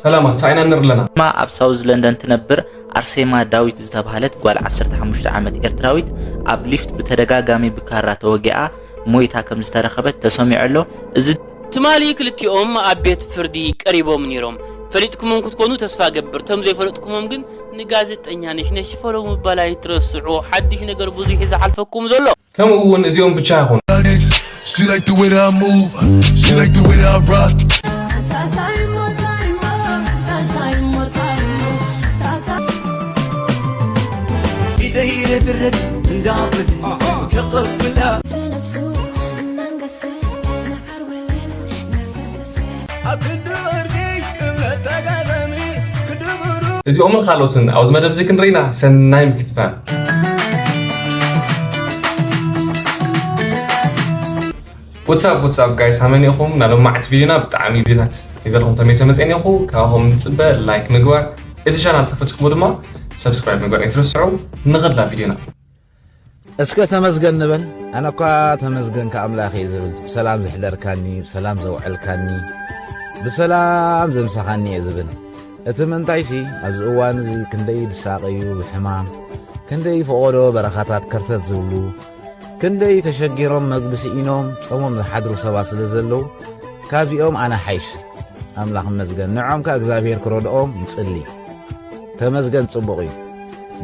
ሰላማት፣ እንታይ ኢና ንርኢ ኣለና? ማ ኣብ ሳውዝ ለንደን ትነብር ኣርሴማ ዳዊት ዝተባህለት ጓል ዓሰርተ ሓሙሽተ ዓመት ኤርትራዊት ኣብ ሊፍት ብተደጋጋሚ ብካራ ተወጊኣ ሞይታ ከም ዝተረኸበት ተሰሚዑ ኣሎ። እዚ ትማሊ ክልቲኦም ኣብ ቤት ፍርዲ ቀሪቦም ነይሮም። ፈሊጥኩሞም ክትኮኑ ተስፋ ገብር። ተም ዘይፈለጥኩሞም ግን ንጋዜጠኛ ነሽነሽ ፎሎ ምባል ኣይትረስዑ። ሓድሽ ነገር ብዙሕ እዩ ዝሓልፈኩም ዘሎ። ከምኡ እውን እዚኦም ብቻ ይኹን። She like the way that I move, she like the way that I rock. ኢደይ ርድርድ እንዳብል ከቐብላ ኣብ ክንዲ ወርቂ እምነት ተጋጣሚ ክንዲ ብሩር እዚኦምን ካልኦትን ኣብዚ መደብ እዚ ክንርኢና ሰናይ ምክትታል። What's up, what's up, guys? ሃመን ኢኹም? ናብ ሎማዕቲ ቪድዮና ብጣዕሚ ቪድዮታት ሒዘልኩም ተመይሰ መፅአ እኒኹ። ካባኹም ንፅበ ላይክ ምግባር፣ እቲ ቻናል ተፈትኩም ድማ ሰብስክራይብ ምግባር ኣይትረስዑ። ንኸድላ ቪድዮና። እስከ ተመስገን ንበል። ኣነ እኳ ተመስገን ከኣምላኽ እየ ዝብል። ብሰላም ዘሕደርካኒ፣ ብሰላም ዘውዐልካኒ፣ ብሰላም ዘምሳኻኒ እየ ዝብል። እቲ ምንታይሲ ኣብዚ እዋን እዚ ክንደይ ዝሳቐዩ ብሕማም፣ ክንደይ ፈቖዶ በረኻታት ከርተት ዝብሉ፣ ክንደይ ተሸጊሮም መግቢ ስኢኖም ጾሞም ዝሓድሩ ሰባት ስለ ዘለዉ፣ ካብዚኦም ኣነ ሓይሽ። ኣምላኽ ይመስገን። ንዖም ከኣ እግዚኣብሔር ክረድኦም ይጽሊ። ተመስገን ጽቡቕ እዩ።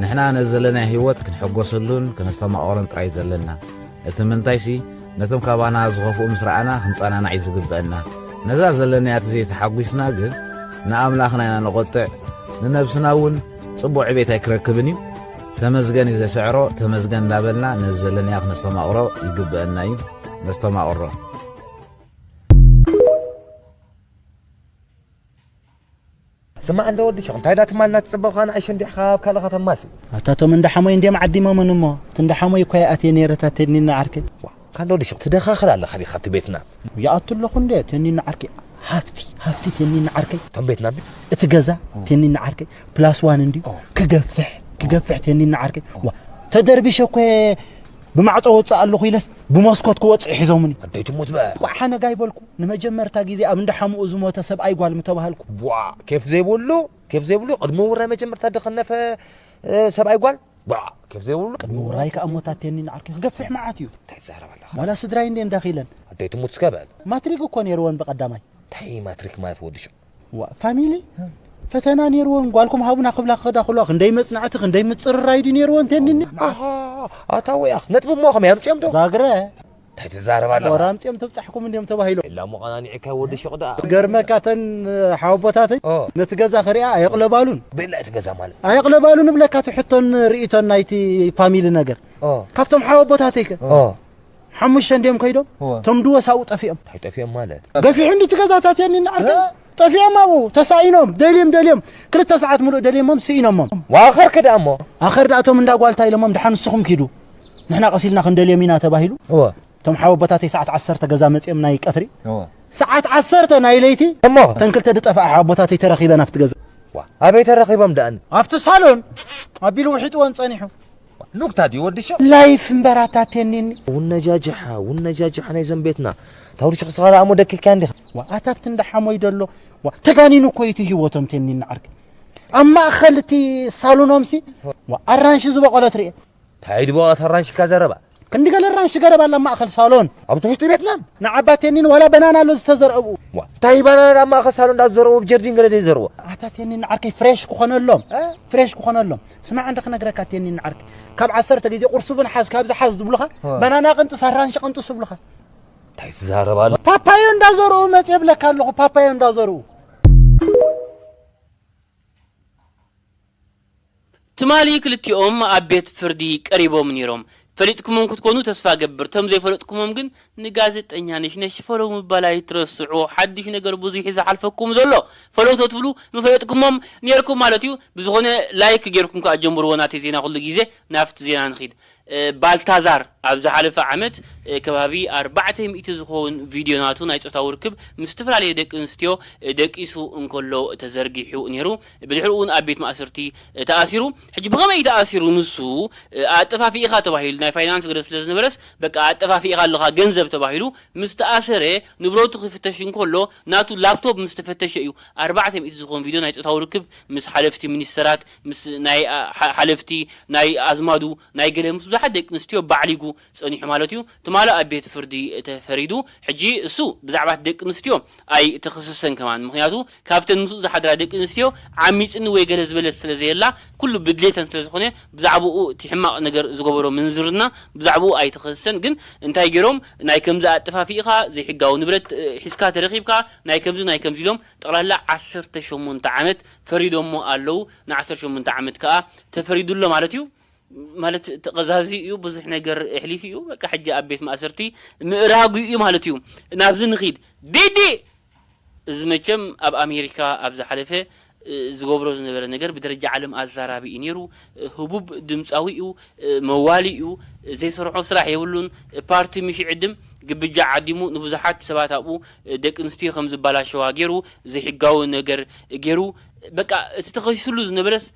ንሕና ነዚ ዘለና ህይወት ክንሕጎሰሉን ከነስተማቕሮን ጥራይ ዘለና። እቲ ምንታይሲ ነቶም ካባና ዝኸፍኡ ምስ ረኣና ክንጸናናዕ እዩ ዝግበአና። ነዛ ዘለናያ ተዘይተሓጒስና ግን ንኣምላኽና ኢና ነቖጥዕ፣ ንነብስና እውን ጽቡቕ ዕቤት ኣይክረክብን እዩ። ተመስገን እዩ ዘስዕሮ፣ ተመስገን እንዳበልና ነዚ ዘለናዮ ክነስተማቕሮ ይግበአና እዩ። ነስተማቕሮ። ስማዕ እንደ ወዲ ሸቕ እንታይ ዳ ትማልና ትጽበኻ ንኣይ ሸንዲሕኻ ኣብ ካልእ ከተማሲ ኣታ ቶም እንዳሓሞይ እንድዮም ዓዲሞምን እሞ እቲ እንዳሓሞይ እኮ ይኣትየ ነይረ እታ ቴኒና ዓርከይ ዋ ካንዶ ወዲ ሸቕ ትደኻኽር ኣለኻ ዲኻ እቲ ቤትና ይኣቱ ኣለኹ እንደ ቴኒና ዓርከይ ሃፍቲ ሃፍቲ ቴኒና ዓርከይ ቶም ቤትና ቢ እቲ ገዛ ቴኒና ዓርከይ ፕላስ ዋን እንድዩ ክገፍሕ ክገፍሕ ቴኒና ዓርከይ ዋ ተደርቢሸ እኮ ብማዕጾ ወጽእ ኣለኹ ኢለስ ብመስኮት ክወጽእ ሒዞምኒ ኣደይ ትሙት በ ኳዕ ሓነጋ ይበልኩ ንመጀመርታ ግዜ ኣብ እንዳ ሓሙኡ ዝሞተ ሰብኣይ ጓል ምተባህልኩ። ቧዕ ኬፍ ዘይብሉ ኬፍ ዘይብሉ ቅድሚ ውራይ መጀመርታ ድኸነፈ ሰብኣይ ጓል ቧዕ ኬፍ ዘይብሉ ቅድሚ ውራይ ከኣ ሞታቴኒ ንዓርከይ ክገፍሕ መዓት እዩ። እንታይ ትዛረብ ኣለኻ? ዋላ ስድራይ እንዴ እንዳኺለን። ኣደይ ትሙት እስከ በል። ማትሪክ እኮ ነይርወን ብቐዳማይ። እንታይ ማትሪክ ማለት ወዲ ሽዑ? ዋ ፋሚሊ ፈተና ነይርወን ጓልኩም ሃቡና ክብላ ክኸዳ ከለዋ ክንደይ መጽናዕቲ ክንደይ ምጽርራይ ድዩ ነይርወን ቴኒኒ? ኣታ ወያኽ ነጥቢ እሞ ከመይ ኣምጺኦም ዶ? ዛግረ እንታይ ትዛረብ ኣለኻ? ወራ ኣምጺኦም ተብጻሕኩም እንዲዮም ተባሂሎም። ኢላ እሞ ቀናኒዕካይ ወዲ ሹቕ ደኣ። ገርመካ እተን ሓወቦታተይ ነቲ ገዛ ክሪኣ ኣየቕለባሉን። በላ እቲ ገዛ ማለት። ኣየቕለባሉን እብለካ እቲ ሕቶን ርእይቶን ናይቲ ፋሚሊ ነገር። ካብቶም ሓወቦታተይ ከ ሓሙሽተ እንዲዮም ከይዶም እቶም ድወሳኡ ጠፊኦም። እንታይ ጠፊኦም ማለት? ገፊሑ እንዲ እቲ ገዛታት የኒ ንዓርከይ ጠፊኦም ኣብኡ ተሳኢኖም ደልዮም ደልዮም ክልተ ሰዓት ሙሉእ ደልዮሞም ስኢኖሞም። ዋኸር ከ ደኣ እሞ ኣኸር ደኣ እቶም እንዳ ጓልታ ኢሎሞም ደሓን ንስኹም ኪዱ ንሕና ቀስ ኢልና ክንደልዮም ኢና ተባሂሉ። እወ እቶም ሓወቦታተይ ሰዓት ዓሰርተ ገዛ መጺኦም ናይ ቀትሪ እወ ሰዓት ዓሰርተ ናይ ለይቲ እሞ እተን ክልተ ዝጠፍኣ ሓወቦታተይ ተረኺበን ኣብቲ ገዛ። ዋ ኣበይ ተረኺቦም ደኣኒ? ኣብቲ ሳሎን ኣቢሉ ውሒጥወን ጸኒሑ። ኑግታ ድዩ ወዲ ሸቕ? ላይፍ እምበር ኣታ ቴኒኒ። ውነጃጅሓ ውነጃጅሓ ናይ ዘምቤትና ታውዲ ሸቕ ስኻ ደኣ እሞ ደቂካ እንዲኻ። ዋ ኣታ ኣብቲ እንዳ ሓሞይ ደሎ ዋ ተጋኒኑ እኮ እዩ እቲ ህይወቶም ቴኒኒ ዓርከይ። ኣብ ማእኸል እቲ ሳሎኖምሲ ዋ ኣራንሺ ዝበቖለት ርኤ። እንታይ ድበቐት ኣራንሺ ኢልካ ዘረባ? ክንዲ ገለ ኣራንሺ ገረብ ኣላ ኣብ ማእኸል ሳሎን። ኣብቲ ውሽጢ ቤትና? ንዓባቴኒን ዋላ በናና ኣሎ ዝተዘርአ ብኡ። ዋ እንታይ በናና ኣብ ማእኸል ሳሎን እንዳዘረቡ ብጀርዲን ገለ ደይ ዘረቡ። ኣታ ቴኒኒ ዓርከይ ፍሬሽ ክኾነሎም ፍሬሽ ክኾነሎም። ስማዕ እንደ ክነግረካ ቴኒኒ ዓርከይ ካብ ዓሰርተ ግዜ ቁርሲ እውን ሓዝ ካብዚ ሓዝ ዝብሉኻ በናና ቅንጥስ ኣራንሺ ቅንጥስ ይብሉኻ። እንታይ ትዛረብ ኣሎ? ፓፓዮ እንዳዘርኡ መጽ የብለካ ኣለኹ ፓፓዮ እንዳዘርኡ። ትማሊ ክልቲኦም ኣብ ቤት ፍርዲ ቀሪቦም ነይሮም። ፈሊጥኩሞም ክትኮኑ ተስፋ እገብር። ተም ዘይፈለጥኩሞም ግን ንጋዜጠኛ ነሽነሽ ፎሎው ምባል ኣይትረስዑ። ሓድሽ ነገር ብዙሕ እዩ ዝሓልፈኩም ዘሎ። ፎሎው ተትብሉ ምፈለጥኩሞም ነይርኩም ማለት እዩ። ብዝኾነ ላይክ ጌርኩም ከኣ ጀምርዎ ናተይ ዜና ኩሉ ግዜ። ናብቲ ዜና ንኺድ። ባልታዛር ኣብ ዝሓለፈ ዓመት ከባቢ ኣርባዕተ ሚእቲ ዝኸውን ቪድዮ ናቱ ናይ ጾታዊ ርክብ ምስ ዝተፈላለዩ ደቂ ኣንስትዮ ደቂሱ እንከሎ ተዘርጊሑ ነይሩ። ብድሕሪኡ እውን ኣብ ቤት ማእሰርቲ ተኣሲሩ። ሕጂ ብኸመይ ተኣሲሩ? ንሱ ኣጠፋፊእኻ ተባሂሉ፣ ናይ ፋይናንስ ገለ ስለ ዝነበረስ፣ በቃ ኣጠፋፊእኻ ኣለኻ ገንዘብ ተባሂሉ ምስ ተኣሰረ፣ ንብረቱ ክፍተሽ እንከሎ ናቱ ላፕቶፕ ምስ ተፈተሸ እዩ ኣርባዕተ ሚእቲ ዝኾን ቪድዮ ናይ ጾታዊ ርክብ ምስ ሓለፍቲ ሚኒስተራት፣ ምስ ናይ ሓለፍቲ ናይ ኣዝማዱ ናይ ገለ ምስ ብዙሓት ደቂ ኣንስትዮ ባዕሊጉ ጸኒሑ ማለት እዩ። ትማሊ ኣብ ቤት ፍርዲ ተፈሪዱ። ሕጂ እሱ ብዛዕባ ደቂ ኣንስትዮ ኣይተኸሰሰን ከማን፣ ምኽንያቱ ካብተን ምስኡ ዝሓድራ ደቂ ኣንስትዮ ዓሚጽኒ ወይ ገለ ዝበለት ስለ ዘየላ፣ ኩሉ ብድሌተን ስለ ዝኾነ ብዛዕባኡ እቲ ሕማቕ ነገር ዝገበሮ ምንዝርና ብዛዕባኡ ኣይተኸሰሰን። ግን እንታይ ገይሮም? ናይ ከምዚ ኣጠፋፊእኻ ዘይሕጋዊ ንብረት ሒዝካ ተረኺብካ ናይ ከምዚ ናይ ከምዚ ኢሎም ጠቕላላ ዓሰርተ ሸሞንተ ዓመት ፈሪዶሞ ኣለዉ። ን ዓሰርተ ሸሞንተ ዓመት ከኣ ተፈሪዱ ኣሎ ማለት እዩ። ማለት ተቐዛዚ እዩ፣ ብዙሕ ነገር ኣሕሊፉ እዩ። በቃ ሕጂ ኣብ ቤት ማእሰርቲ ምእራጉ እዩ ማለት እዩ። ናብዚ ንኺድ። ዲዲ እዚ መቸም ኣብ ኣሜሪካ ኣብ ዝሓለፈ ዝገብሮ ዝነበረ ነገር ብደረጃ ዓለም ኣዛራቢ እዩ ነይሩ። ህቡብ ድምፃዊ እዩ፣ መዋሊ እዩ፣ ዘይሰርሖ ስራሕ የብሉን። ፓርቲ ምሽ ይዕድም፣ ግብጃ ዓዲሙ ንብዙሓት ሰባት ኣብኡ ደቂ ኣንስትዮ ከም ዝበላሸዋ ገይሩ፣ ዘይሕጋዊ ነገር ገይሩ። በቃ እቲ ተኸሲስሉ ዝነበረስ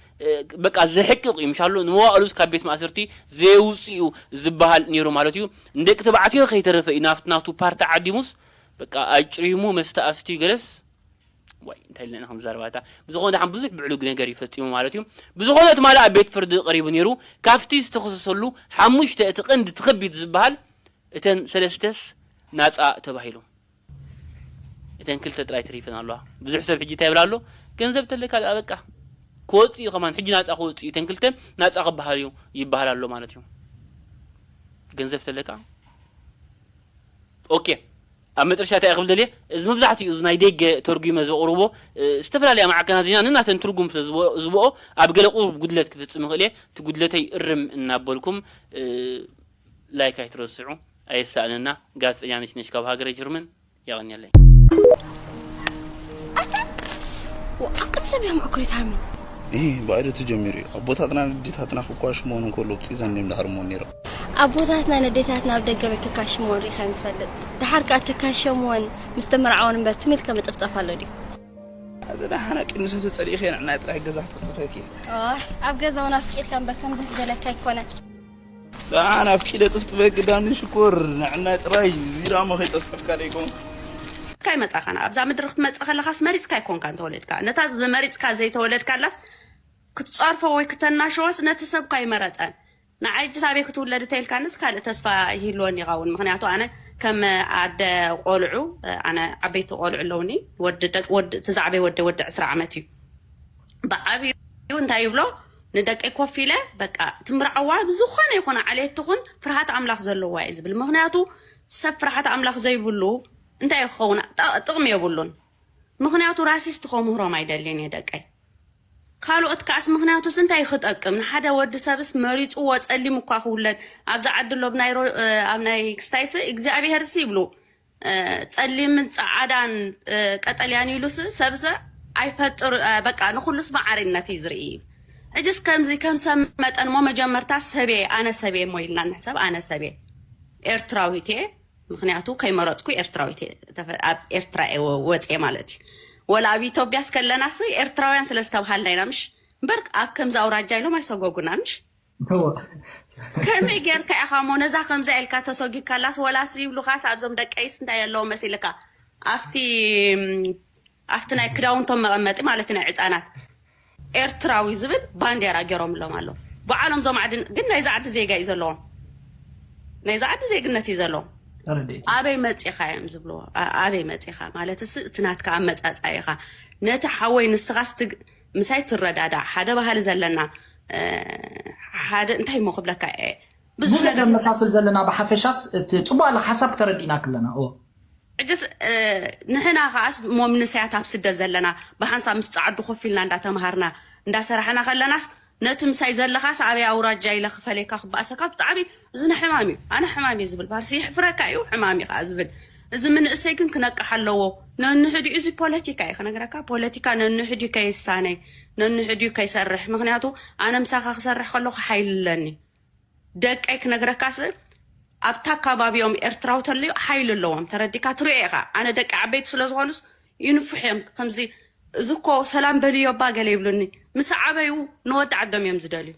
በቃ ዘሕቅቕ እዩ። ምሻሎ ንመዋእሉስ ካብ ቤት ማእሰርቲ ዘየውፅእ እዩ ዝበሃል ነይሩ ማለት እዩ። ንደቂ ተባዕትዮ ከይተረፈ እዩ ናብቲ ናቱ ፓርቲ ዓዲሙስ በቃ ኣጭሪሙ መስተ ኣስትዩ ገለስ ዋይ እንታይ ኢልና ኢና ክንዛረባታ። ብዝኾነ ደሓን ብዙሕ ብዕሉግ ነገር ይፈፂሙ ማለት እዩ። ብዝኾነ ትማሊ ኣብ ቤት ፍርዲ ቀሪቡ ነይሩ። ካብቲ ዝተኸሰሰሉ ሓሙሽተ እቲ ቀንዲ እቲ ከቢድ ዝበሃል እተን ሰለስተስ ናፃ ተባሂሎም። እተን ክልተ ጥራይ ተሪፈን ኣለዋ። ብዙሕ ሰብ ሕጂ እንታይ ይብል ኣሎ? ገንዘብ ተለካ ደኣ በቃ ክወፅእ እዩ ከማን፣ ሕጂ ናፃ ክወፅእ እዩ፣ እተን ክልተ ናፃ ክበሃል እዩ ይበሃል ኣሎ ማለት እዩ። ገንዘብ ተለካ ኦኬ። ኣብ መጨረሻ እንታይ ክብል ደልየ፣ እዚ መብዛሕትኡ እዚ ናይ ደገ ተርጉመ ዘቕርቦ ዝተፈላለያ ማዕከናት ዜና ንናተን ትርጉም ስለ ዝበኦ ኣብ ገለ ቁሩብ ጉድለት ክፍፅም ይኽእል እየ። እቲ ጉድለተይ እርም እናበልኩም ላይክ ኣይትረስዑ፣ ኣየሳእነና። ጋዜጠኛ ነሽ ነሽ ካብ ሃገረ ጀርመን። የቐንየለይ። ኣታ ኣቅም ሰብ እዮም ዕኩሪት ሃርመን ይህ ባዕደቱ ጀሚሩ እዩ ኣቦታትና ንዴታትና ክኳሽ መሆኑ እንከሎ ብጢዘን እዮም ዳርሞ ነይሮም ኣቦታትና ነዴታትና ኣብ ደገ ቤት ክካሽምዎን ሪኢኻ ይንፈልጥ ድሓር ከኣ ተካሸምዎን ምስ ተመርዓወን እምበር ትም ኢልካ ምጥፍጣፍ ኣሎ ድዩ ኣዘና ሓና ቅድሚ ሰብ ተጸሊእኸ ንዕናይ ጥራይ ገዛ ክጥፍጥፈኪ ኣብ ገዛ እውን ኣፍቂርካ እምበር ከም ደስ በለካ ኣይኮነን ደሓን ኣፍቂደ ጥፍጥፈኪ ዳኒ ሽኮር ንዕናይ ጥራይ ዚራሞ ከይጠፍጠፍካ ደይኮንኩ ካይ መጻኻና ኣብዛ ምድሪ ክትመጽእ ከለኻስ መሪጽካ ኣይኮንካ እንተወለድካ ነታ ዝመሪጽካ ዘይተወለድካላስ ክትጸርፎ ወይ ክተናሸወስ ነቲ ሰብካ ይመረጸን ንዓይ ጅስ ኣበይ ክትውለድ ተይልካንስ ካልእ ተስፋ ይህልወኒ ይኸውን ምክንያቱ ኣነ ከም ኣደ ቆልዑ ኣነ ዓበይቲ ቆልዑ ኣለውኒ ወዲ ደቅ ወዲ እቲ ዛዕበይ ወዲ ወዲ ዕስራ ዓመት እዩ ብዓብዩ እንታይ ይብሎ ንደቀይ ኮፍ ኢለ በቃ ትምርዓዋ ብዝኾነ ይኹን ዓሌት ትኹን ፍርሃት ኣምላኽ ዘለዋ እዩ ዝብል ምክንያቱ ሰብ ፍርሃት ኣምላኽ ዘይብሉ እንታይ ክኸውን ጥቕሚ የብሉን ምክንያቱ ራሲስት ከምህሮም ኣይደልን እየ ደቀይ ካልኦት ከኣስ ምኽንያቱስ እንታይ ክጠቅም ንሓደ ወዲ ሰብስ መሪፅዎ ፀሊም እኳ ክውለድ ኣብዚ ዓዲ ኣሎ ብናይ ኣብ ናይ ክስታይስ እግዚኣብሄርስ ይብሉ ፀሊምን ፀዓዳን ቀጠልያን ኢሉስ ሰብስ ኣይፈጥር በቃ ንኩሉስ ማዓሪነት እዩ ዝርኢ ሕጅስ ከምዚ ከም ሰብ መጠን ሞ መጀመርታ ሰብየ ኣነ ሰብየ ሞ ኢልና ንሕሰብ ኣነ ሰብየ ኤርትራዊት እየ ምኽንያቱ ከይመረፅኩ ኤርትራዊት እየ። ተፈ- ኣብ ኤርትራ እየ ወ- ወፅየ ማለት እዩ። ወላ ኣብ ኢትዮጵያ እስከለናስ ኤርትራውያን ስለ ዝተብሃልና ኢና ምሽ እምበር ኣብ ከምዚ ኣውራጃ ኢሎም ኣይሰጎጉና ምሽ እወ። ከመይ ጌርካ ኢኻ እሞ ነዛ ከምዛ ኢልካ ተሰጊግካላስ ወላስ ይብሉኻስ ኣብዞም ደቀይስ እንታይ ኣለዎ መሲልካ ኣብቲ ኣብቲ ናይ ክዳውንቶም መቐመጢ ማለት ናይ ህፃናት ኤርትራዊ ዝብል ባንዴራ ገይሮምሎም ኣለዉ። በዓሎም እዞም ዓዲ ግን ናይዚ ዓዲ ዜጋ እዩ ዘለዎም። ናይዚ ዓዲ ዜግነት እዩ ዘለዎም። ተረዲእኪ። ኣበይ መፂኻ እዮም ዝብልዎ። ኣ- ኣበይ መፂኻ ማለት እስ እቲ ናትካ ኣመፃፃ ኢኻ። ነቲ ሓወይ ንስኻስ ትግ- ምሳይ ትረዳዳእ ሓደ ባህሊ ዘለና እ፣ ሓደ እንታይ እሞ ክብለካ እየ ብዙሕ ብዙሕ ነገር ነመሳስል ዘለና ብሓፈሻስ እቲ ፅቡቅ ኣለ ሓሳብ ተረዲእናክ ኣለና እዎ ሕጅስ ንሕና ከዓስ ሞምንሰያት ኣብ ስደት ዘለና ብሓንሳብ ምስ ፃዓዱ ኮፍ ኢልና እንዳተምሃርና እንዳሰራሕና ከለናስ ነቲ ምሳይ ዘለኻስ ኣበይ ኣውራጃ ኢለ ክፈለካ ክበኣሰካ ብጣዕሚ እዚ ንሕማም እዩ ኣነ ሕማም እዩ ዝብል ባርሲ ይሕፍረካ እዩ ሕማም እዩ ከዓ ዝብል እዚ ምንእሰይ ግን ክነቅሕ ኣለዎ ነንሕዲኡ እዚ ፖለቲካ እዩ ክነግረካ ፖለቲካ ነንሕዲኡ ከይሳነይ ነንሕዲኡ ከይሰርሕ ምክንያቱ ኣነ ምሳኻ ክሰርሕ ከለኹ ሓይሊ ኣለኒ ደቀይ ክነግረካስ ኣብታ ከባቢኦም ኤርትራዊ ተልዩ ሓይሊ ኣለዎም። ተረዲካ ትሪኦ ኢኻ። ኣነ ደቂ ዓበይቲ ስለ ዝኾኑስ ይንፍሑ እዮም። ከምዚ እዚ እኮ ሰላም በልዮ ባ ገለ ይብሉኒ። ምስ ዓበዩ ንወዲ ዓዶም እዮም ዝደልዩ።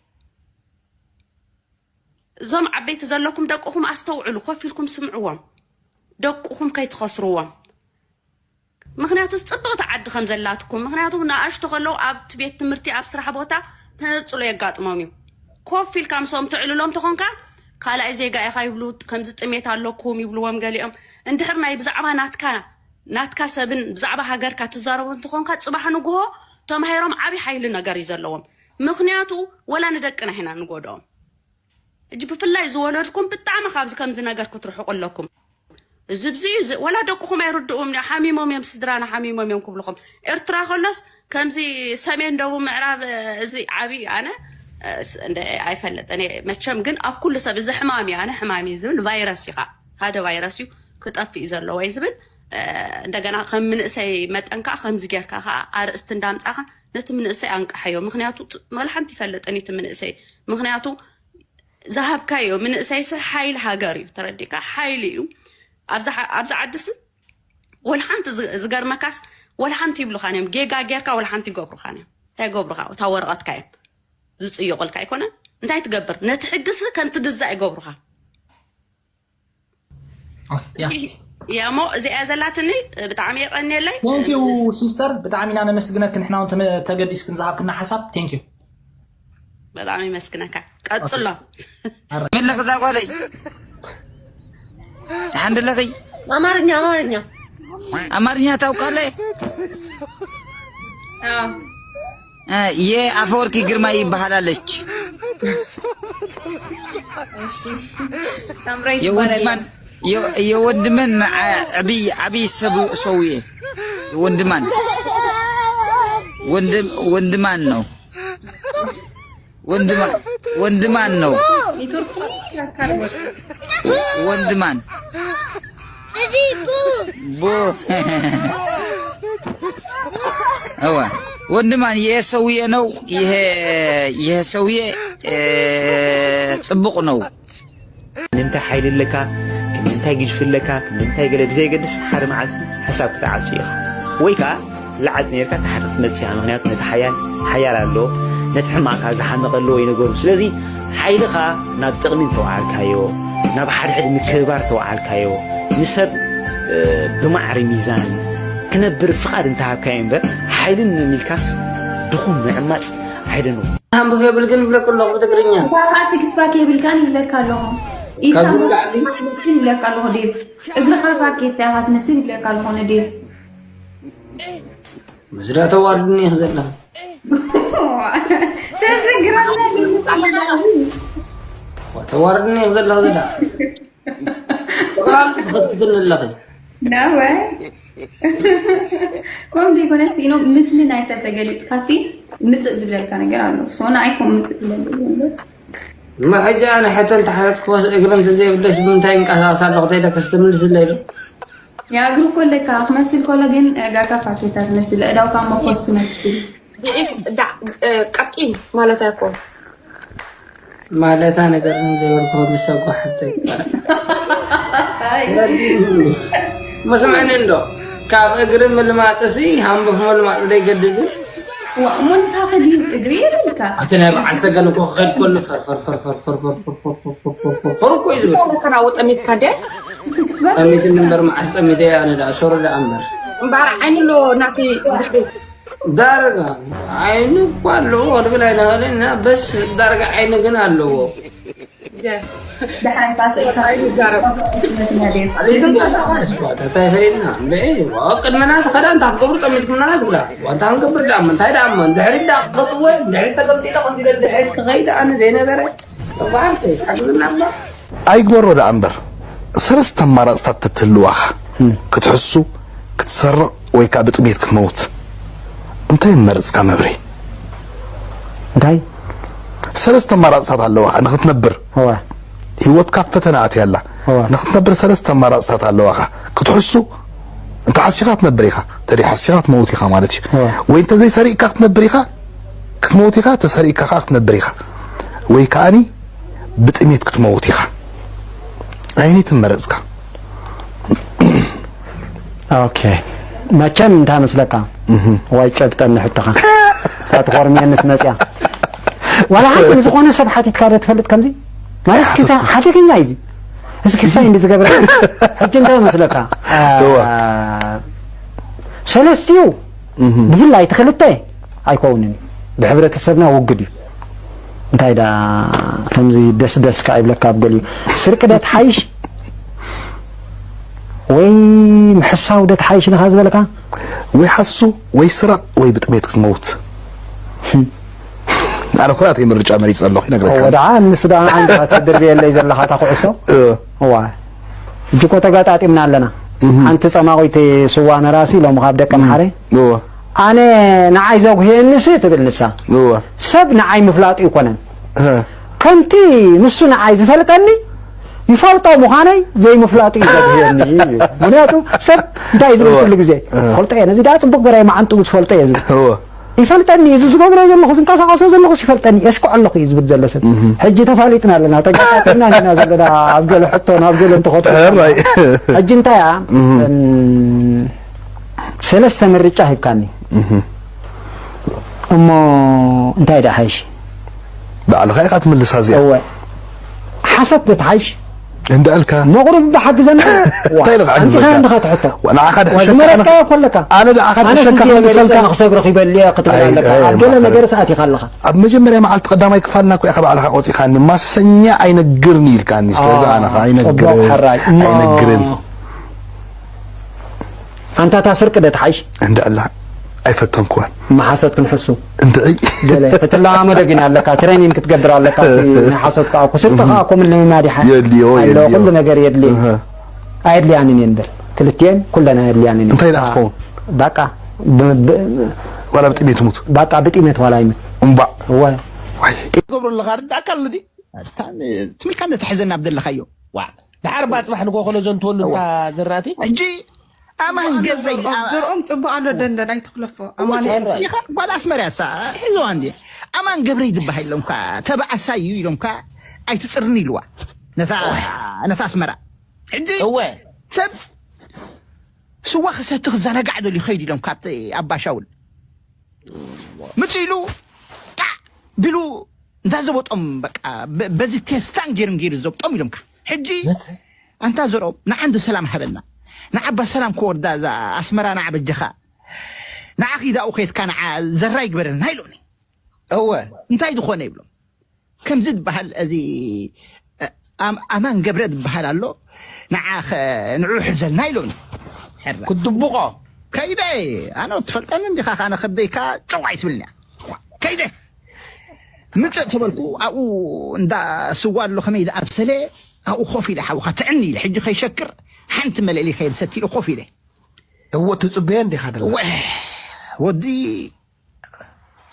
እዞም ዓበይቲ ዘለኩም ደቅኹም ኣስተውዕሉ፣ ኮፍ ኢልኩም ስምዕዎም። ደቅኹም ከይትኸስርዎም። ምኽንያቱ ጽብቕቲ ዓዲ ከም ዘላትኩም፣ ምኽንያቱ ንኣሽቱ ከለዉ ኣብቲ ቤት ትምህርቲ ኣብ ስራሕ ቦታ ተነጽሎ የጋጥሞም እዩ። ኮፍ ኢልካ ምስኦም ትዕልሎም ተኾንካ ካልኣይ ዜጋ ኢኻ ይብሉ፣ ከምዚ ጥሜት ኣለኩም ይብልዎም ገሊኦም። እንድሕር ናይ ብዛዕባ ናትካ ናትካ ሰብን ብዛዕባ ሃገርካ ትዛረቡ እንተኾንካ ጽባሕ ንግሆ ተማሂሮም ዓብዪ ሓይሊ ነገር እዩ ዘለዎም። ምኽንያቱ ወላ ንደቅና ኢና ንጎድኦም። እጅ ብፍላይ ዝወለድኩም ብጣዕሚ ካብዚ ከምዚ ነገር ክትርሕቁ ኣለኩም። እዚ ብዚ እዩ ዝ- ወላ ደቅኹም ኣይርድኡም እዮም፣ ሓሚሞም እዮም፣ ስድራና ሓሚሞም እዮም ክብልኹም። ኤርትራ ከሎስ ከምዚ ሰሜን ደቡብ ምዕራብ እዚ ዓብዪ ኣነ እንደ ኣይፈልጥን እየ መቸም፣ ግን ኣብ ኩሉ ሰብ እዚ ሕማም እዩ ኣነ ሕማም እዩ ዝብል ቫይረስ እዩ ከዓ ሓደ ቫይረስ እዩ ክጠፍእ እዩ ዘለዎ እዩ ዝብል። እንደገና ከም ምንእሰይ መጠን ከዓ ከምዚ ጌርካ ከዓ ኣርእስቲ እንዳምፃኻ ነቲ ምንእሰይ ኣንቃሓዮ። ምክንያቱ መልሓንቲ ይፈልጥን እቲ ምንእሰይ ምክንያቱ ዝሃብካዮ ምንእሰይሲ ሓይሊ ሃገር እዩ። ተረዲእካ? ሓይሊ እዩ። ኣብዚ ሓ- ኣብዚ ዓድሲ ወላ ሓንቲ ዝ- ዝገርመካስ ወላ ሓንቲ ይብሉኻን እዮም። ጌጋ ጌርካ ወላ ሓንቲ ይገብሩኻን እዮም። እንታይ ይገብሩኻ? እታ ወረቐትካ እዮም ዝጽይቑልካ ኣይኮነን። እንታይ ትገብር? ነቲ ሕግሲ ከም ትግዛእ ይገብሩኻ። ያ ያሞ እዚኣ ዘላትኒ ብጣዕሚ የቐንየለይ። ቴንኪዩ ሲስተር፣ ብጣዕሚ ኢና ነመስግነክ። ንሕና እውን ተመ- ተገዲስክን ዝሃብክና ሓሳብ ቴንኪዩ። በጣም ይመስግነካ። ቀጽሎ። መለኽ እዛ ጓለይ ሓንድለኺ አማርኛ አማርኛ አማርኛ ታውቃለህ? የአፈወርቂ ግርማ ይባሃላለች። ሳምራይ ይባላል። የወንድማን የ- የወንድምን አ- አብይ አብይ ሰቡ ሰውዬ ወንድማን ወንድም ወንድማን ነው። ወንድማ ወንድማን ነው። ኔትወርክ ያካል ወንድማን ቦ እዋ ወንድማን ይሄ ሰውዬ ነው። ይሄ ይሄ ሰውዬ እ፣ ጽቡቅ ነው። ክንደይ ሓይሊ ኣለካ፣ ክንደይ ግጅፊ ኣለካ፣ ክንደይ ገለ ብዘየገድስ ሓደ መዓልቲ ሕሳብ ክትዓጹ ኢኻ። ወይ ከኣ ላዕሊ ነርካ ታሕቲ ክትመጽእ ኢኻ። ምኽንያቱ ነቲ ሓያል ሓያል ኣሎ፣ ነቲ ሕማቕ ከኣ ዝሓመቐ ኣሎ ወይ ነገሩ። ስለዚ ሓይልኻ ናብ ጥቕሚ እንተወዓልካዮ፣ ናብ ሓድሕድ ምክብባር እንተወዓልካዮ፣ ንሰብ እ፣ ብማዕረ ሚዛን ክነብር ፍቓድ እንተሃብካዮ እምበር ሓይሊ ንምምልካስ ድኹም ምዕማጽ I don't know። ሃምቡፍ የብልክን ይብለኩ ኣለኹ ብትግርኛ። ሳኻ ሲክስ ፓክ የብልካን ይብለካ ኣለኹ። ኢድካ ካብዚ ሞት ንላዕሊ? ትመስል ይብለካ ኣለኹ ዴቭ። እግርኻ ፋኬታ ኢኻ ትመስል ይብለካ ኣለኹ ንዴቭ። ምስዳ ተዋርድኒ ኢኽ ዘለኻ። ሸርሽን ግራና ይምጻለና። ተዋርድኒ ኢኽ ዘለኻ ዘዳ። ተዋርድ ትኸትክትኒ ኣለኺ። ናወ ከምኡ ዘይኮነስ ኢኖ ምስሊ ናይ ሰብ ተገሊፅካ ሲ ምፅእ ዝብለልካ ነገር ኣሎ። ሶ ንዓይ ከምኡ ምፅእ ዝብለልካ ነገር እማ ሕጂ ኣነ ሕቶ እንተሓተትክዎስ እግሪ እንተዘይብለስ ብምንታይ ይንቀሳቐስ ኣለኹ ተይለክስ ትምልስለይ ዶ? ያ እግሪ እኮ ኣለካ ክመስል ከሎ ግን ጋርካ ፋኬታ ትመስል፣ እዳውካ መኮስ ትመስል። ዲዒት ዳ- እ፣ ቀጢን ማለት ኣይኮን። ማለታ ነገር ዘይበልኩ ንሰጓ ሓብተይ መስምዕኒ እንዶ ካብ እግሪ ምልማፅሲ ሃምቡፍ ምልማፅ ዘይገድድን ዋ እሞ ንስኻ ከዲን እግሪ የብልካ። ኣቲ ናይ በዓል ሰገን እኮ ክኸድ ከሉ ፈርፈርፈርፈርፈርፈርፈርፈርፈር እኮ እዩ ዝብል። ተናወጠ ሚትካ ደ ሲክስ ፓክ ጠሚትኒ እምበር መዓስ ጠሚተ ኣነ ደኣ ሸሮ ደኣ እምበር እምበኣር ዓይኒ ኣሎ ናቲ ድሕሪት ዳርጋ ዓይኒ እኳ ኣለዎ ክብል ኣይንኽእልን ኢና በስ ዳርጋ ዓይኒ ግን ኣለዎ። ዳሕራይ ካሰ ይዛረብ። ዘይትንቀሳቐስ እኳ እንታይ ፈሊጥና እምበዒ ቅድመና ትኸዳ እንታይ ክትገብሩ ጠሚትኩምና ትብላ እንታይ ክንገብር ደኣ እንታይ ደኣ ድሕሪት ደኣ ክኸጥወ ድሕሪት ተቀምጢለ ከምዚ ኢለ ድሕሪት ክኸይድ ኣነ ዘይነበረ ጽቡዓተይ ሓግዝና እባ። ኣይግበሮ ደኣ እምበር ሰለስተ ኣማራፅታት ተትህልዋኻ ክትሕሱ ክትሰርቕ ወይ ከዓ ብጥሜት ክትመውት እንታይ ምመረፅካ መብሬ? እንታይ ሰለስተ ኣማራፅታት ኣለዋኻ ንክትነብር እዋ ህይወትካ ኣብ ፈተና ኣትያ ኣላ እዋ ንክትነብር ሰለስተ ኣማራፅታት ኣለዋኻ ክትሕሱ እንተ ሓሲኻ ክትነብር ኢኻ እንተ ሓሲኻ ክትመውት ኢኻ ማለት እዩ እዋ ወይ እንተ ዘይሰሪቕካ ክትነብር ኢኻ ክትመውት ኢኻ ተሰሪቕካ ከዓ ክትነብር ኢኻ ወይ ከዓኒ ብጥሜት ክትመውት ኢኻ። ኣየነይቲ መረጽካ? ኦኬ፣ መቸም እንታይ መስለካ? ዋይ ጨብጠኒ ሕቶኻ። እታ ትኾርምየንስ መጽያ። ዋላ ሓንቲ ንዝኾነ ሰብ ሓቲትካ ዶ ትፈልጥ ከምዚ? ማለት እስኪ ሓደገኛ እዩ እዚ። እስኪ ሳይ እንዲ ዝገብረ። ሕጂ እንታይ መስለካ? ሰለስቲኡ ብፍላይ እቲ ክልተ ኣይከውንን እዩ። ብሕብረተሰብና ውግድ እዩ። እንታይ ዳ ከምዚ ደስ ደስ ከኣ ይብለካ ኣብ ገሊኡ። ስርቂ ዶ ትሓይሽ ወይ ምሕሳው ዶ ትሓይሽ ንኻ ዝበለካ? ወይ ሓሱ ወይ ስረቕ ወይ ብጥሜት ክትመውት። ኣነ ኩላተይ ምርጫ መሪጸ ኣለኹ ይነግረካ። ወደዓ ንሱ ደኣ ንዓይ እንዲኻ ትድርብየለይ ዘለኻ እታ ኩዕሶ። እዋ ሕጂ እኮ ተጋጣጢምና ኣለና። ሓንቲ ጸማቒት ስዋ ነራሲ ሎሚ ካብ ደቂ ኣምሓረ እወ ኣነ ንዓይ ዘጉህየኒሲ ትብል ንሳ። እወ ሰብ ንዓይ ምፍላጡ ኣይኮነን። እህ ከምቲ ንሱ ንዓይ ዝፈልጠኒ ይፈልጦ ምዃነይ ዘይምፍላጡ እዩ ዘጉህየኒ እዩ። ምክንያቱ ሰብ እንታይ እዩ ዝብል እወ ኩሉ ግዜ እህ ፈልጦ እየ ነዚ ደኣ ጽቡቕ ገራይ መዓንጥኡ ዝፈልጦ እየ ዝብል። እወ ይፈልጠኒ እዩ፣ እዚ ዝገብሮ ዘለኹ ዝንቀሳቐሶ ዘለኹስ ይፈልጠኒ፣ የሽኩዕ ኣለኹ እዩ ዝብል ዘሎ ሰብ። ሕጂ ተፋሊጥና ኣለና፣ ተጋጣጢምና ኢና ዘለና ኣብ ገለ ሕቶን ኣብ ገለ እንትኸዱ። ሕራይ። ሕጂ እንታይ እያ እም፣ ሰለስተ ምርጫ ሂብካኒ እሞ እንታይ ደኣ ሓይሽ? ባዕልኻ ኢኻ ትምልሳ እዚኣ። እወ ሓሰት ዶ ትሓይሽ? እንዳ ኣልካ መቑርብ ብሓግዘና እንታይ ኢለ ክሕግዘካ? ኣንስኻ እንድኻ ትሕቶ ንዓኻ ድሕሸካ ዝመረጽካዮ ኮለካ ኣነ ድኣ ኣነ ድሕሸካ ስዚ ክምሰልካ መሪጸ ንኽሰብርኽ ይበልየ ክትብል ኣለካ ኣብ ገለ ነገር ሰኣቲኻ ኣለኻ ኣብ መጀመርያ መዓልቲ ቀዳማይ ክፋልና እኮ ኢኻ ባዕልኻ ቆጺኻኒ ማሰኛ ኣይነግርን ኢልካኒ ስለዚ ኣነ ኸኣ ኣይነግርን ጽቡቕ ሕራይ እሞ ኣይነግርን ኣንታ እታ ስርቂ ዶ ትሓይሽ? እንዳ ኣላ ኣይፈተንክዋን። እማ ሓሶት ክንሕሱ እንድዒ። ገለ ክትለማመዶ ግን ኣለካ፣ ትሬኒን ክትገብር ኣለካ። እቲ ናይ ሓሶት ከኣ እኮ ስርቂ ከኣ እኮ ምልምማድ ይሓ። የድልዮ፣ ኣሎ የድልዮ። ኩሉ ነገር የድልዮ። እህ። ኣየድልያንን እየን በል። ክልቲኤን ኩለን ኣየድልያንን እየን። እንታይ ደኣ ክትኸውን? ባቃ ብ- ብ- ዋላ ብጥሜት ሙት። ባቃ ብጥሜት ዋላ ይሙት። እምባእ። እወ። ዋይ። ትገብሮ ኣለኻ ርዳእካ ኣሎ ድዩ? ትምልካ እንደ ተሕዘና ኣብ ዘለኻዮ። ዋ። ደሓር እባ ጽባሕ ንጎ ከሎ ዘንትወሉ እዋ። እንታ ዘራእቲ። ሕጂ ኣማን ገብረይ ዘርኦም ዘርኦም ጽቡቅ ኣሎ ደንደን ኣይትኽለፎ ኣማን ጓል ኣስመርያ ሳ ሒዝዋ እንዲ ኣማን ገብረይ ዝበሃል ኢሎም ካ ተባኣሳይ እዩ ኢሎም ካ ኣይትጽርኒ ኢልዋ ነታ ነታ ኣስመራ ሕጂ እወ ሰብ ስዋ ክሰቲ ክዘናጋዕ ደልዩ ኸይድ ኢሎም ካብቲ ኣባሻውል ምጽ ኢሉ ጣዕ ቢሉ እንዳ ዘበጦም በቃ በዚ ቴስታን ገይሩ ገይሩ ዘብጦም ኢሎም ካ ሕጂ ኣንታ ዘርኦም ንዓንዲ ሰላም ሃበና ንዓባ ሰላም ክወርዳ እዛ ኣስመራ ንዓ በጀኻ ንዓ ኺዳኡ ኸይድካ ንዓ ዘራ ይግበረልና ኢሎኒ እወ እንታይ ዝኾነ ይብሎም ከምዚ ዝበሃል እዚ ኣማን ገብረ ዝበሃል ኣሎ ንዓ ንዑ ሕዘልና ኢሎኒ ሕረ ክትድብቆ ከይደ ኣነ ትፈልጠኒ እንዲኻ ካነ ከብደይካ ጨው ኣይትብልኒ ከይደ ምፅእ ተበልኩ ኣብኡ እንዳ ስዋ ኣሎ ከመይ ዝኣብሰለ ኣብኡ ኮፍ ኢለ ሓውኻ ትዕኒ ኢለ ሕጂ ከይሸክር ሓንቲ መለሊ ከየልሰት ኢለ ኮፍ ኢለ እዎ ትፅበዮ እንዲኻ ደላ ወዲ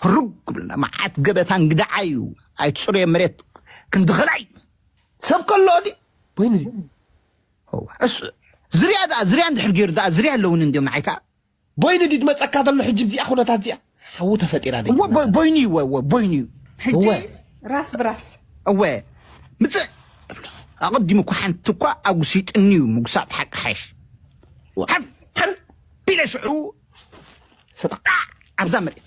ህሩግ ክብልና መዓት ገበታ እንግዳዓ እዩ ኣይትፅሩዮ መሬት ክንድኽላ እዩ ሰብ ከሎ ድዩ ወይኒ ድዩ እሱ ዝርያ ደኣ ዝርያ እንድሕር ገይሩ ደኣ ዝርያ ኣለውን እንዲዮም ንዓይካ ቦይኒ ድዩ ድመፀካ ዘሎ ሕጂ ብዚኣ ኩነታት እዚኣ ሓዊ ተፈጢራ ደይ እወ ቦ- ቦይኒ እዩ እወ እወ ቦይኒ እዩ ሕጂ እወ ራስ ብራስ እወ ምፅእ እብሎ ኣቐዲሙ እኳ ሓንቲ እኳ ኣጉሲጥኒ እዩ ምጉሳጥ ሓቂ ሓሽ ሓፍ ሓፍ ቢለ ሽዑ ስጣዕ ኣብዛ መሬት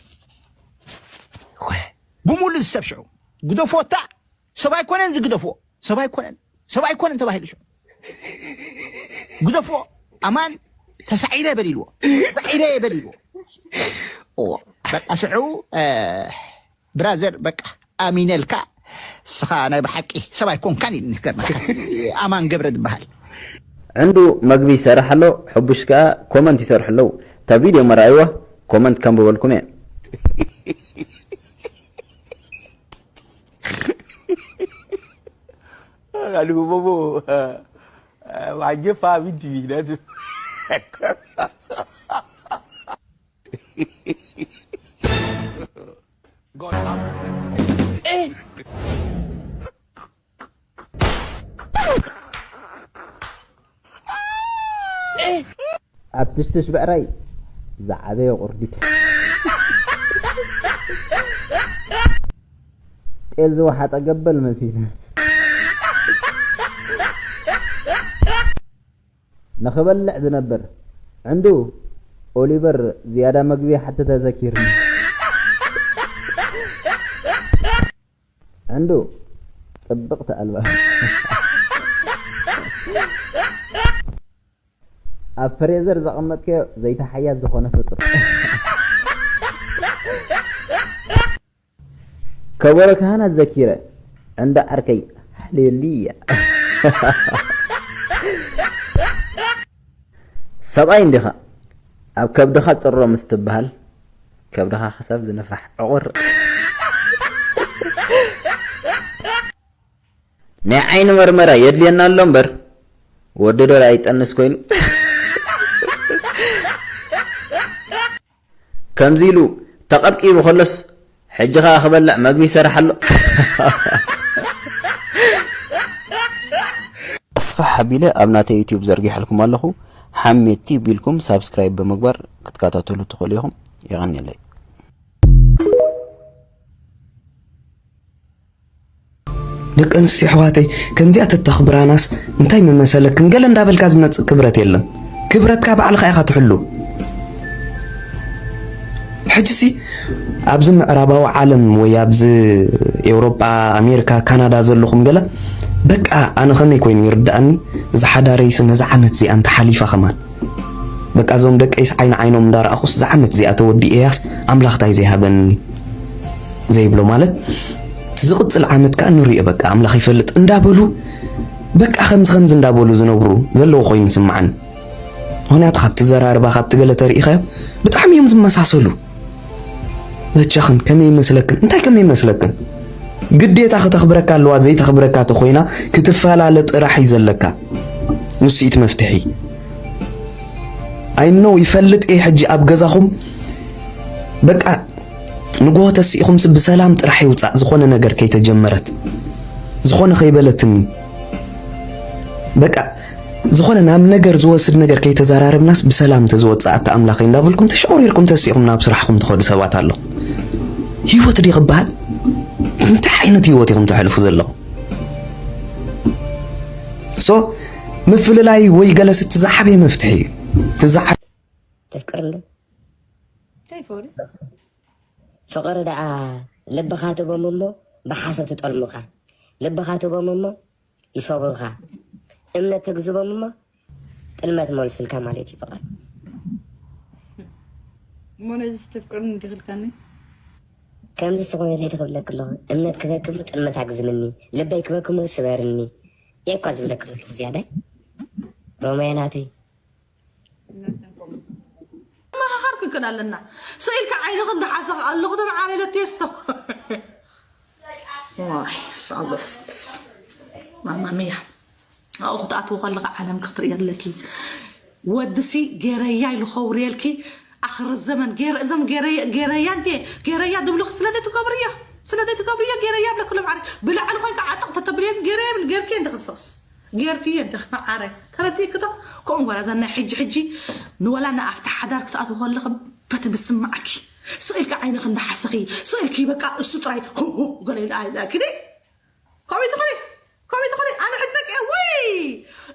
ብሙሉ ዝሰብ ሽዑ ግደፎታ ሰብ ኣይኮነን ዝግደፍዎ ሰብ ኣይኮነን ሰብ ኣይኮነን ተባሂሉ ሽዑ ግደፍዎ ኣማን ተሳዒረ በሊልዎ ተሳዒረ በሊልዎ በቃ ሽዑ ብራዘር በቃ ኣሚነልካ ስኻ ናይ ብሓቂ ሰብ ኣይኮንካን እዩ ንገርና ኣማን ገብረ ዝበሃል ዕንዱ መግቢ ይሰርሕ ኣሎ፣ ሕቡሽ ከኣ ኮመንት ይሰርሑ ኣለዉ። እታ ቪድዮ መርኣይዋ ኮመንት ከንብበልኩም እየ። Alikubobo wajye fa bidi natu. God have mercy. ኣብ ትሽትሽ ብዕራይ ዝዓበየ ቁርዲድ ጤል ዝወሓጠ ገበል መሲሉ ንኽበልዕ ዝነብር። ዕንዱ ኦሊቨር ዝያዳ መግቢ ሓተተ ዘኪርኒ። ዕንዱ ጽብቕቲ ኣልባብ። ኣብ ፍሬዘር ዘቐመጥከዮ ዘይተሓያዝ ዝኾነ ፍጡር። ከበሮ ካህናት ዘኪረ፣ ዕንዱ ዓርከይ፣ ሃሌሉያ። ሰብኣይ እንዲኻ፣ ኣብ ከብድኻ ጽሮ ምስ ትበሃል፣ ከብድኻ ክሳብ ዝንፋሕ ዕቑር። ናይ ዓይኒ መርመራ የድልየና ኣሎ እምበር፣ ወዲ ዶ ኣይጠንስ ኮይኑ። ከምዚ ኢሉ ተቐብቂቡ ከሎስ፣ ሕጂ ኸኣ ክበልዕ መግቢ ይሰርሕ ኣሎ። ኣስፋሕ ኣቢለ ኣብ ናተይ ዩትዩብ ዘርጊሐልኩም ኣለኹ። ሓሜት ቲዩብ ኢልኩም ሳብስክራይብ ብምግባር ክትከታተሉ ትኽእሉ ኢኹም። የቐንየለይ። ደቂ ኣንስትዮ ኣሕዋተይ፣ ከምዚኣ ተተኽብራናስ እንታይ ምመሰለክን? ገለ እንዳበልካ ዝመጽእ ክብረት የለን። ክብረትካ ባዕልኻ ኢኻ ትሕሉ። ሕጂሲ ኣብዚ ምዕራባዊ ዓለም ወይ ኣብዚ ኤውሮጳ፣ ኣሜሪካ፣ ካናዳ ዘለኹም ገለ፣ በቃ ኣነ ከመይ ኮይኑ ይርድኣኒ፣ እዚ ሓዳረይሲ ነዚ ዓመት እዚኣ እንተሓሊፋ ከማን። በቃ እዞም ደቀይስ ዓይኒ ዓይኖም እንዳረኣኹስ፣ እዚ ዓመት እዚኣ ተወዲኤያስ ኣምላኽ ታይ ዘይሃበኒ ዘይብሎ ማለት፣ እቲ ዝቕጽል ዓመት ከኣ ንሪኦ በቃ ኣምላኽ ይፈልጥ እንዳበሉ፣ በቃ ከምዚ ከምዚ እንዳበሉ ዝነብሩ ዘለዉ ኮይኑ ይስምዓኒ። ምኽንያቱ ካብቲ ዘራርባ፣ ካብቲ ገለ ተሪኢኻዮ ብጣዕሚ እዮም ዝመሳሰሉ። በጃኽን ከመይ ይመስለክን? እንታይ ከመይ ይመስለክን? ግዴታ ክተኽብረካ ኣለዋ፣ ዘይተኽብረካ ተኾይና ክትፈላለ ጥራሕ እዩ ዘለካ። ንሱ እቲ መፍትሒ። ኣይ ኖ ይፈልጥ እየ ሕጂ ኣብ ገዛኹም በቃ ንግሆ ተሲእኹምስ ብሰላም ጥራሕ ይውጻእ፣ ዝኾነ ነገር ከይተጀመረት፣ ዝኾነ ከይበለትኒ፣ በቃ ዝኾነ ናብ ነገር ዝወስድ ነገር ከይተዘራረብናስ ብሰላም ተዝወጽኣት ኣምላኸይ እንዳበልኩም ተሸቑሪርኩም ተሲእኹም ናብ ስራሕኹም ትኸዱ ሰባት ኣለኹም። ህይወት ድዩ ክበሃል? እንታይ ዓይነት ህይወት ኢኹም ተሕልፉ ዘለኹም? ሶ ምፍልላይ ወይ ገለስ እቲ ዝዓበየ መፍትሒ እዩ። እቲ ዝዓ- ተፍቅር እንዶ እንታይ ፍቕሪ ፍቕሪ ደኣ ልብኻ ትቦም እሞ ብሓሶት ትጠልሙኻ። ልብኻ ትቦም እሞ ይሰብሩኻ። እምነት ትግዝቦም እሞ ጥልመት መልሱልካ ማለት እዩ ፍቕሪ። እሞ ነዚ ተፍቅርኒ እንዲኽልካኒ ከምዚ ዝኾነ ለይቲ ክብለክ ኣለኹ። እምነት ክበክ እሞ ጥልመት ኣግዝምኒ። ልበይ ክበክ እሞ ስበርኒ። እየ እኳ ዝብለክ ዘለኹ ዝያዳይ ሮማየ ናተይ። መኻኻር ክንክን ኣለና። ስኢልካ ዓይንኽን ዝሓሰኽ ኣለኹ ተመዓረለ ቴስቶ። ዋይ ሳሎ ፍስስ ማማ ሚያ ኣብኡ ክትኣትዉ ከለኻ ዓለም ክትርኢ ኣለኪ። ወድሲ ገረያ ኢሉ ከውርየልኪ ኣኽሪ ዘመን ገረ- እዞም ገረየ- ገረያ እንዴ ገረያ ድብሉኺ ስለደይ ትገብርዮ ስለደይ ትገብርዮ ገረያ ብለክሎም ዓረ ብላዕሊ ኮይንካ ዓጠቕ ተተብልየን ገረያ ብል ገርኪ እንደ ክስኽስ ገርክዮ እንደ ዓረ ተረዲእኪ ዶ ከምኡ ጓላ ዘናይ ሕጂ ሕጂ ንወላ ንኣፍቲ ሓዳር ክትኣትዉ ከለኺ በቲ ዝስምዓኪ ስቕ ኢልኪ ዓይንኺ እንዳሓሰኺ ስቕ ኢልኪ በቃ እሱ ጥራይ ሁ ሁ ገለ ኢሉ ኣይዛእኪ ዲ ከመይ ትኾኒ ከመይ ትኾኒ ኣነ ሕደቂ ወይ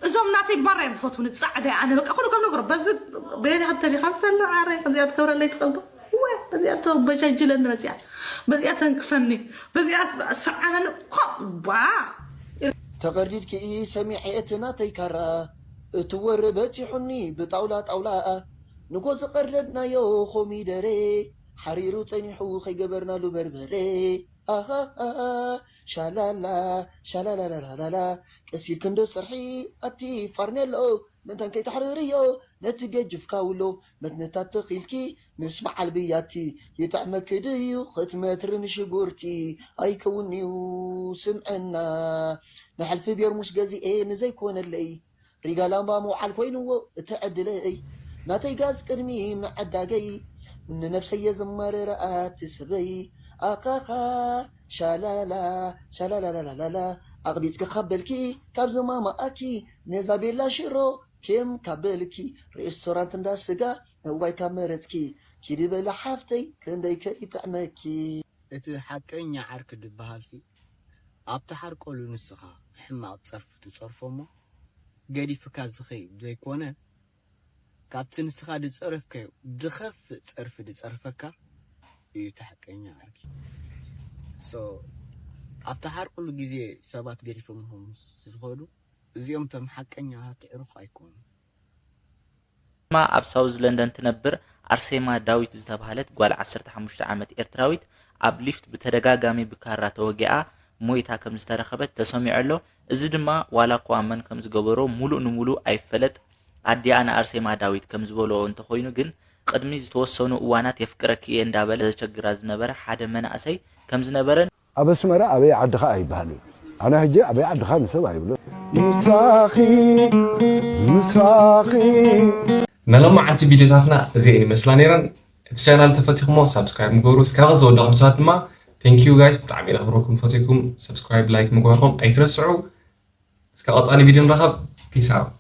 እዞም ናተይ ባራ እዮም ዝፈትውኒ ፃዕዳ ኣነ በቃ ኩሉ ከም ነገሩ በዚ በየኒ ከተሊኻ ዘሎ ዓረ ከምዚኣ ትገብረለይ ትኽእል ዶ ወይ በዚኣ ተበጃጅለኒ በዚኣ በዚኣ ተንክፈኒ በዚኣ ሰዓነኒ ኳ ባ ተቐርዲድኪ ሰሚዐ እቲ ናተይ ካራ እቲ ወረ በፂሑኒ ብጣውላ ጣውላ ንጎ ዝቐርደድናዮ ኮሚደሬ ሓሪሩ ፀኒሑ ከይገበርናሉ በርበሬ ኣሃሃ ሻላላ ሻላላላላላ ቀስ ኢልኪ እንዶ ስርሒ ኣቲ ፋርኔሎ ምእንታን ከይተሕርርዮ ነቲ ገጅፍካ ውሎ መትንታት ተኺልኪ ምስ በዓል ብያቲ ይጥዕመኪ ድዩ ክትመትሪ ንሽጉርቲ ኣይከውንዩ ስምዕና ንሕልፊ ቤርሙስ ገዚኤ ንዘይኮነለይ ሪጋ ላምባ ምውዓል ኮይንዎ እቲ ዕድለይ ናተይ ጋዝ ቅድሚ ምዕዳገይ ንነብሰይ የዘማርራ ኣቲ ሰበይ ኣኻኻ ሻላላ ሻላላላላላ ኣቕቢፅኪ ካብ በልኪ ካብ ዝማማኣኪ ነዛ ቤላ ሽሮ ኬም ካብ በልኪ ሬስቶራንት እንዳ ስጋ እዋይ ካብ መረፅኪ ኪዲ በሊ ሓፍተይ ክንደይ ከይጥዕመኪ። እቲ ሓቀኛ ዓርኪ ድበሃልሲ ኣብቲ ሓርቀሉ ንስኻ ሕማቕ ጸርፊ ትጸርፎ እሞ ገዲፍካ ዝኸይድ ዘይኮነ፣ ካብቲ ንስኻ ዝጸረፍካዮ ዝኸፍእ ጸርፊ ዝጸርፈካ እዩ እቲ ሓቀኛ ዓርኪ። So ኣብቲ ሓርቅሉ ግዜ ሰባት ገዲፎምኹም ዝኸዱ፣ እዚኦም እቶም ሓቀኛታት ኣዕሩኽ ኣይኮኑን። ድማ ኣብ ሳውዝ ለንደን ትነብር ኣርሴማ ዳዊት ዝተባህለት ጓል ዓሰርተ ሓሙሽተ ዓመት ኤርትራዊት ኣብ ሊፍት ብተደጋጋሚ ብካራ ተወጊኣ ሞይታ ከም ዝተረኸበት ተሰሚዑ ኣሎ። እዚ ድማ ዋላ እኳ መን ከም ዝገበሮ ሙሉእ ንሙሉእ ኣይፈለጥ። ኣዲኣ ንኣርሴማ ዳዊት ከም ዝበልኦ እንተኾይኑ ግን፣ ቅድሚ ዝተወሰኑ እዋናት የፍቅረኪ እየ እንዳበለ ዘቸግራ ዝነበረ ሓደ መናእሰይ ከም ዝነበረን፣ ኣብ ኣስመራ ኣበይ ዓድኻ ኣይበሃልን። ኣነ ሕጂ ኣበይ ዓድኻ ንሰብ ኣይብሎ። ምሳኺ ምሳኺ ናይ ሎማዓንቲ ቪድዮታትና እዚአን ይመስላ ነይረን። እቲ ቻናል ተፈቲኹሞ ሳብስክራይብ ምግበሩ። እስካብ ዝወዳኹም ሰባት ድማ thank you guys፣ ብጣዕሚ የኽብረኩም፣ ፈትየኩም። ሳብስክራይብ፣ ላይክ ምግባርኩም ኣይትረስዑ። እስካብ ቀጻሊ ቪድዮ ንራኸብ። Peace out።